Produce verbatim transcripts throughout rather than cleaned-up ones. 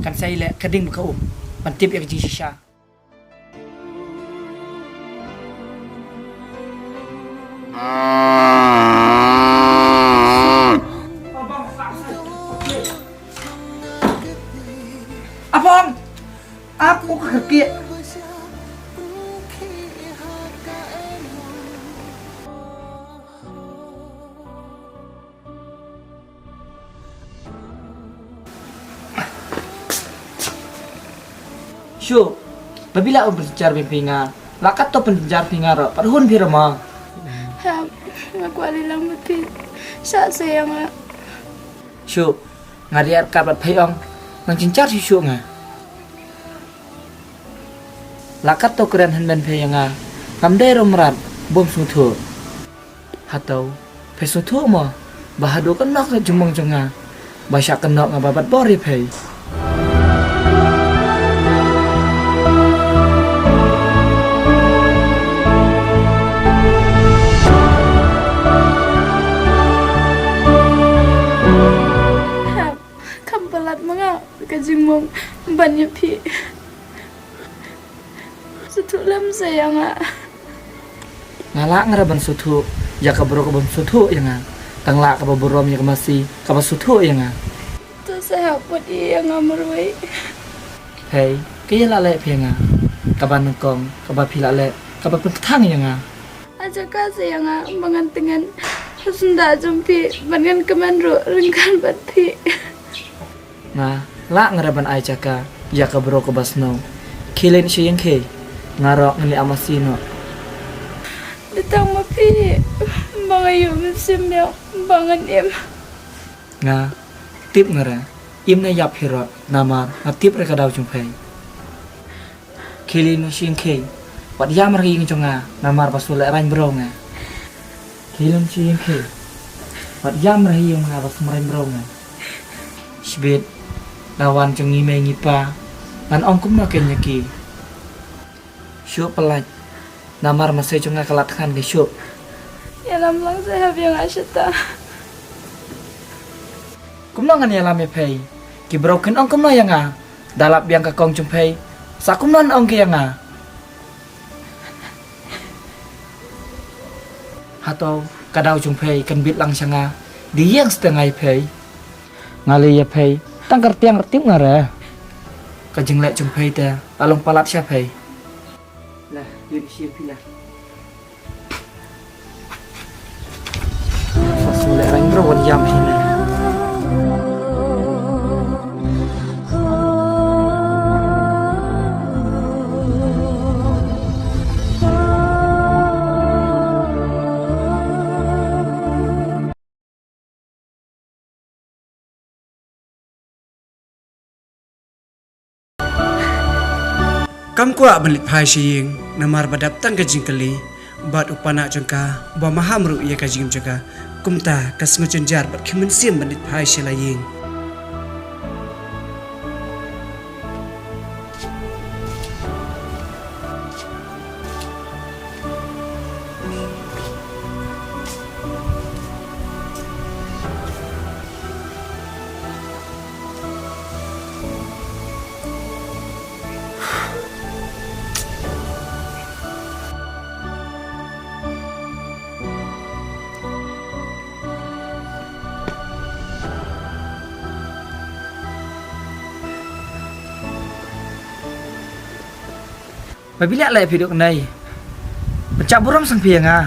kan sa ïaleh ka ding bad ka um ban tip ïa ka jingshisha. Abang! Ap u kyrkieh. Shuh, ba phi lah ban pynjynjar beiñ phi ïa nga. Lah katto pynjynjar phi ïa nga ruh, pat hun phi ruh mo. Hap, nga kwah leh lang bad phi. Shah se ïa nga. Shuh, nga dei arkat bad phi ong. Nang jynjar shuh shuh nga. Lah katto kren hynmen phi ïa nga. Ngam dei ruh mrad, bym sngewthuh. Hato phi sngewthuh mo ba haduh ka nok ka jingmong jong nga ba shah kynnoh nga ba bat bor ïa phi. Hap, kam palat ma nga ka jingmong ban ïa phi. Sngewthuh lem se ïa nga. Nga lah nga ruh ban sngewthuh ïa ka briew ka bym sngewthuh ïa nga. Tang lah kaba burom ïa ka masi kaba sngewthuh ïa nga. To sa hap wat ïa nga marwei. Hei, ka ïa lah leh phi ïa nga. Kaba nyngkong kaba phi lah leh kaba pynkthang ïa nga. Aja ka se ïa nga ba ngan tngen. Ka syndah jong phi ban ngan kmen ruh ryngkat bad phi. Nga lah nga ruh ban ai jaka ïa ka briew kaba sniew. Khie leit sha ïing khie, nga ruh ngan leit ap masi noh. Dei tang ma phi ba nga ïoh mynsiem ïa ba ngan im. Nga tip nga ruh im na ïap hi ruh namar nga tip ruh ka daw jong phi. Khie leit noh sha ïing khie. Wat ïam ruh ha ïing jong nga namar ba shu lehraiñ briew nga. Khie leit noh sha ïing khie. Wat ïam ruh ha ïing nga ba shu lehraiñ briew nga. Shibit la wan jong ngi mei ngi pa. Ngan ong kumno kein ïa ki. Shuh pynlait. Namar masi jong nga ka la thngan ka shuh. Ïalam lang se hap ïa nga shata. Kumno ngan ïalam ïa phi? Ki briew kin ong kumno ïa nga? Da lap biang ka kong jong phi, sa kumno ong ki ïa nga? Hato ka daw jong phi kan bit lang sha nga? Dei ïeng stet nga ïa phi. Nga leh ïa phi tang kyrtiang kyrtip nga re. Ka jingleh jong phi te la long palat sha phi. Lah, ïa phi lah. Sa shu lehraiñ briew wan ïam hi ne. Kam kwah ban leit phai sha ïing namar ba dap tang ka jingkylli bad u panak jong ka ba maham ruh ïa ka jingim jong ka. Kumta ka sngew jynjar bad khim mynsiem ban leit phai sha la ïing. Ba phi lah leh phi duk nai. Pynjah burom sang phi ïa nga.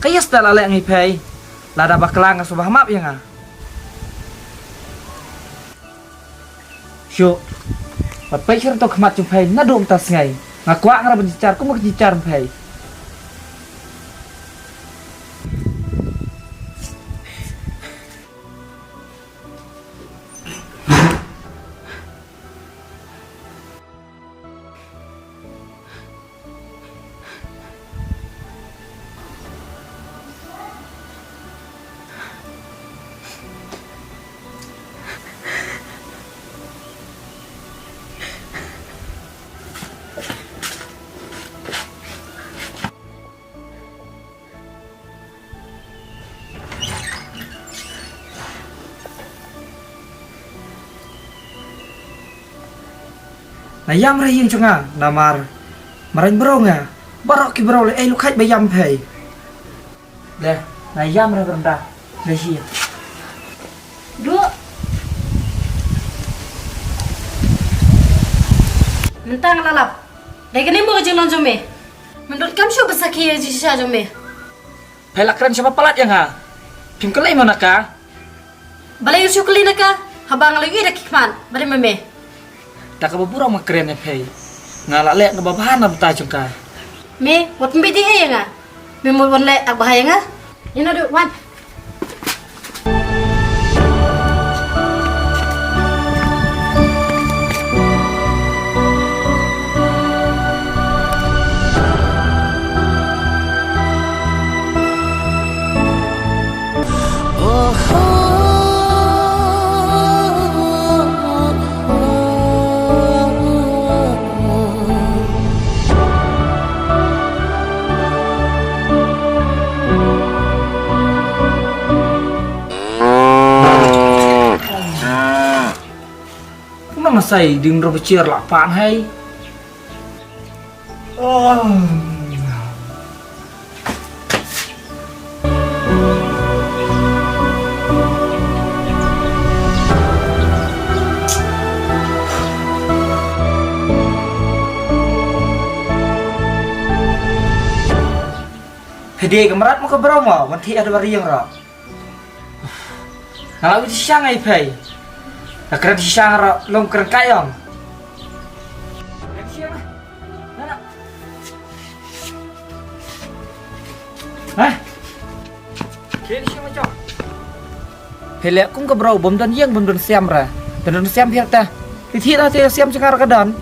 Ka ïa stet la leh ngi phi. Lada ba klang nga sngewbha map ïa nga. Shuh. Wat peit sha to khmat jong phi naduh mynta sngi. Nga kwah nga ruh ban jynjar kum ka jynjar phi. Na ïam re ïing jong nga, namar marwei bro nga. Baroh ki bro leh ei lukhat ba ïam phi. Deh, na ïam re brenda. Deh shi. Duh. Mynta nga la lap. Dei kane mo ka jinglong jong me. Mynta kam shu ba sakhi ïa jingshisha jong me. Phi la kren shaba palat ïa nga. Phim kylli mo na ka. Balei u shu kylli na ka? Haba nga la ïohi da ki khmat. Balei ma me? Da kaba burom nga kren ïa phi. Nga la leh kaba bha na bynta jong ka. Me, wat pynbeit ei ïa nga. Me mut wan leh kaba bha ïa nga. Ïa na duh wan. Kumno nga sa ïohi ding ro ba chiar la pan hai. Oh. Phi dei ka mrad mo ka bro mo, wan thiah da ba riang ro. Nga la wit shisha ïa phi. Nga kren shisha ro, long kren kai ong. Kren shisha. Na na. Hah? Kren shisha ma jong. Phi leh kum ka bro bym don ïing bym don sem ra. Don don sem phi ta. Phi thiah na te sem jong nga ra ka don.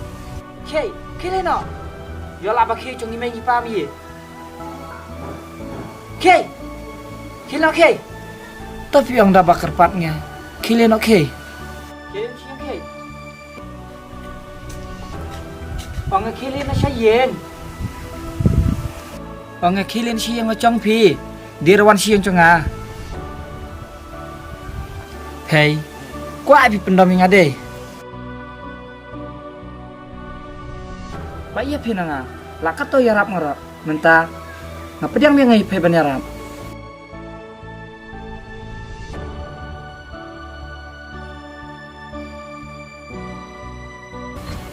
Khie, khie leh noh. Ïoh la ba khie jong ngi mei ngi pa mi. Khie. Khie noh khie. To phi ong da ba kyrpad nga. Khie leh noh khie. Khie leh noh khie. Ong nga khie leh noh sha ïing. Ong nga khie leh noh sha ïing ma jong phi. Dei ra wan sha ïing jong nga. Phi. Kwah phi pyndom ïa nga dei. Ba ïa phi na nga, la kato ïarap nga ruh, mynta nga pdiang biang ïa phi ban ïarap.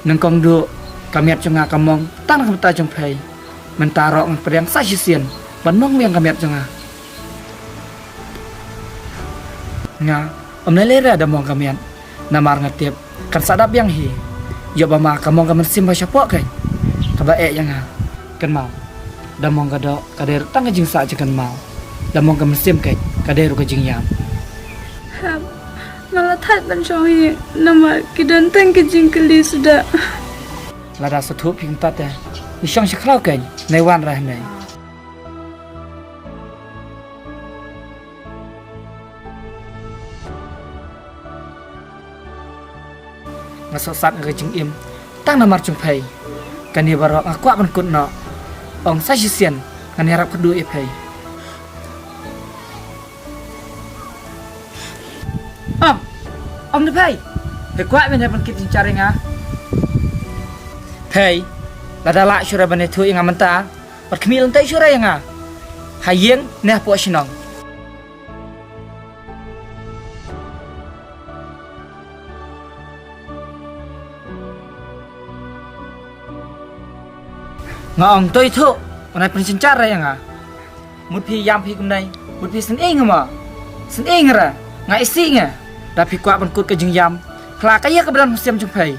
Nyngkong duh ka miat jong nga ka mong tang na ka bynta jong phi. Mynta ruh nga pdiang sa shisien ban mong biang ka miat jong nga. Nga ym lei lei re da mong ka miat. Namar nga tip kan sa dap biang hi. Ïoh ba ma ka mong ka mynsiem ba shapoh keiñ kaba eh ïa nga. Kynmaw, da mong ka doh ka dei ruh tang ka jingsah jingkynmaw. Da mong ka mynsiem keiñ ka dei ruh ka jingïap. Hap, nga la thait ban shong hi namar ki don tang ki jingkylli suda. Lada sngewthuh phi kumta te, ngi shong sha khlaw keiñ, nai wan ra hangne. Nga sohsat nga ka jingim tang namar jong phi. Kane baroh nga kwah ban kut noh. Ong sa shisien ngan ïarap kyrduh ïa phi. Ong, ong da phi. Phi kwah ban ïa ban kit jingshar ïa nga. Phi, lada lah shuh re ban ïathuh ïa nga mynta. Bad khmih lynti shuh re ïa nga. Ha ïing ne hapoh shnong. Nga ong to ïathuh, ban ai pynsynshar re ïa nga. Mut phi ïam phi kumne, mut phi sngewsih nga ma. Sngewsih nga re, nga isih nga. Da phi kwah ban kut ka jingïam, khlad ka ïa ka bran mynsiem jong phi.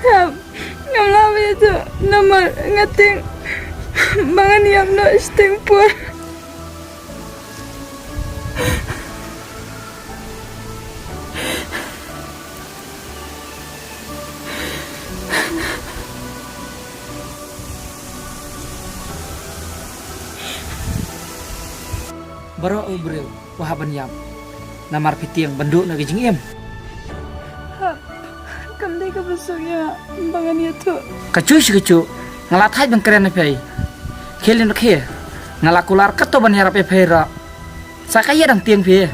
Hap, ngam lah ban ïathuh namar nga tieng ba ngan ïap noh shiteng por. Baroh u briew u hap ban ïap. Namar phi tieng ban duh na ka jingim. Hap, kam dei kaba suk ïa ba ngan ïathuh. Ka shu shi ka shu, nga la thait ban kren ïa phi. Khie leh noh khie, nga la kular kato ban ïarap ïa phi ruh. Sa ka ïa dang tieng phi.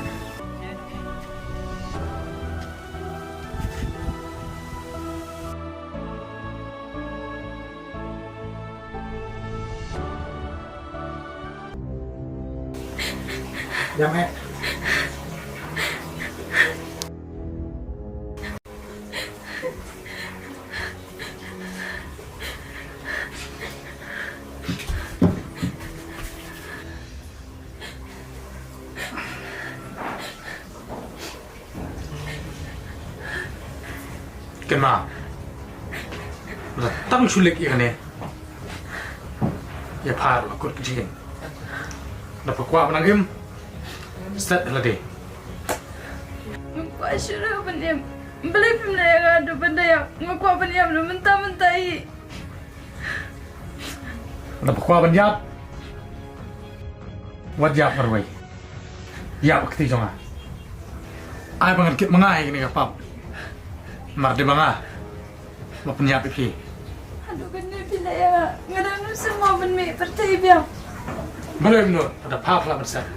Ïa me. Kynmaw. La tang shu leit ïa kane. Ïa pha la kut ka jingim. Da pha kwah ban nang im. Set lade. Nga kwah shuh ruh ban im. Balei phim leh ïa nga haduh ban da ïap? Nga kwah ban ïap na mynta mynta hi. Lada pha kwah ban ïap, wat ïap marwei. Ïap ha kti jong nga. Ai ba ngan kit ma nga ïa kane ka pap. Namar dei ma nga ba pynïap ïa phi. Haduh kane phi leh ïa nga, nga dang ym sngewbha ban mih pyrthei biang. Balei mynta, lada pha pha lah ban set.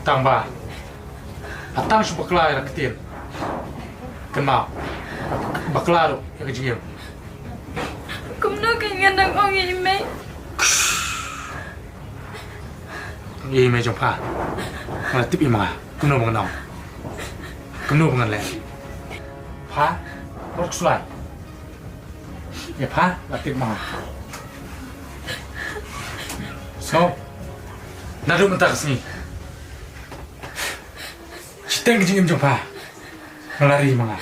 Tang ba pha tang shu bakla ïa la ka ktien. Kynmaw, bakla ruh ïa ka jingim. Kumno kein ngan dang ong ïa i mei? Ïa i mei jong pha. Nga la tip ïa ma nga kumno ba ngan ong, kumno ba ngan leh. Pha, wat khuslai. Ïa pha la tip ma nga. So, naduh mynta ka sngi, shiteng ka jingim jong pha, nga la ri ma nga.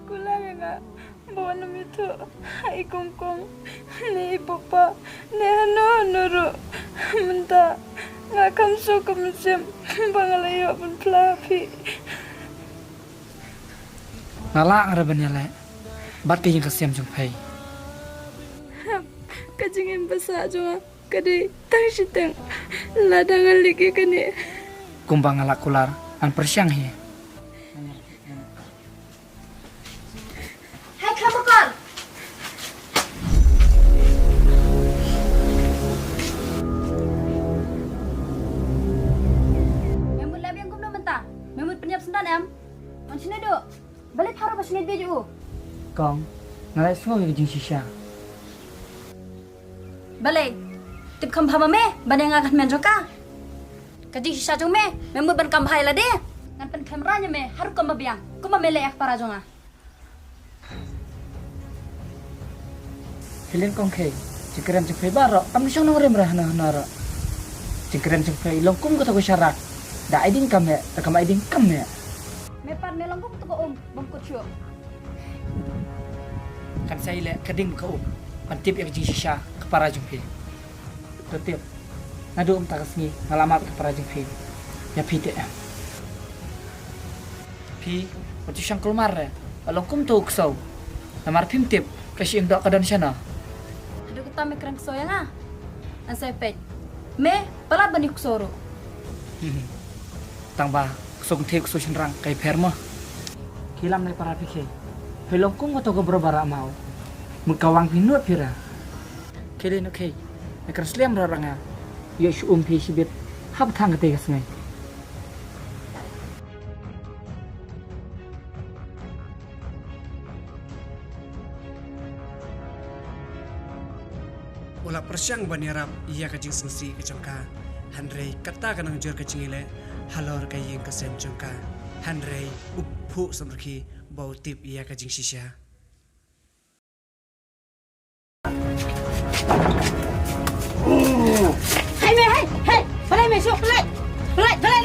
Kular ïa nga ba wat nym ïathuh ha i kong kong ne i papa ne hano hano ruh. Mynta nga kham suk ka mynsiem ba nga la ïoh ban phla ha phi. Nga lah nga ruh ban ïaleh bad ka ïing ka sem jong phi. Ka jingim ba sah jong nga ka dei tang shiteng lada nga leit ïa kane. Kumba nga lah kular, ngan pyrshang hi. Hai, kham bakor. Me mut leh biang kumno mynta? Me mut pynïap syndon em? Ngan shim duh. Balei pha ruh ba shim beit u? Kong, nga la sngew ïa ka jingshisha. Balei? Tip kham bha ma me ba dei nga ka hynmen jong ka. Ka jingshisha jong me, me mut ban kam bha ïa lade. Ngan pynkhlem rang ïa me ha rukom ba biang, kumba me leh ïa ka para jong nga. Helen Kong Khei, jingkren jong phi baroh kam shong nongrim re hana hana re. Jingkren jong phi long kum kato ka sharak, da ai ding kam heh, da kam ai ding kam heh. Me pat me long kum kato ka um bym kut shuh. Kan sa ïaleh ka ding ka um ban tip ïa ka jingshisha ka para jong phi. To tip, naduh mynta ka sngi nga la map ïa ka para jong phi ïa phi te em. Phi wat ju shang kulmar re, long kum to u ksew. Namar phim tip ka shyieng doh ka don shano. Haduh katta me kren ksew ïa nga? Ngan sa peit me palat ban ïa u ksew ruh. Tang ba ksew kynthei ksew shynrang ka ïapher mo. Ki lam ne para phi khie. Phi long kum kato ka bro ba rah maw. Mut ka wang phi nud phi ra. Khie lei no khie. Ne kren slem ra ra nga. Ïoh shu um phi shibit hap thang katei ka sngi. U la pyrshang ban ïarap ïa ka jingsngewsih ka jong ka, hynrei kata ka nang jur ka jingïaleh halor ka ïing ka sem jong ka, hynrei u phuh samrkhie ba u tip ïa ka jingshisha. Hai me, hai, hai, balai me, shu, balai, balai, balai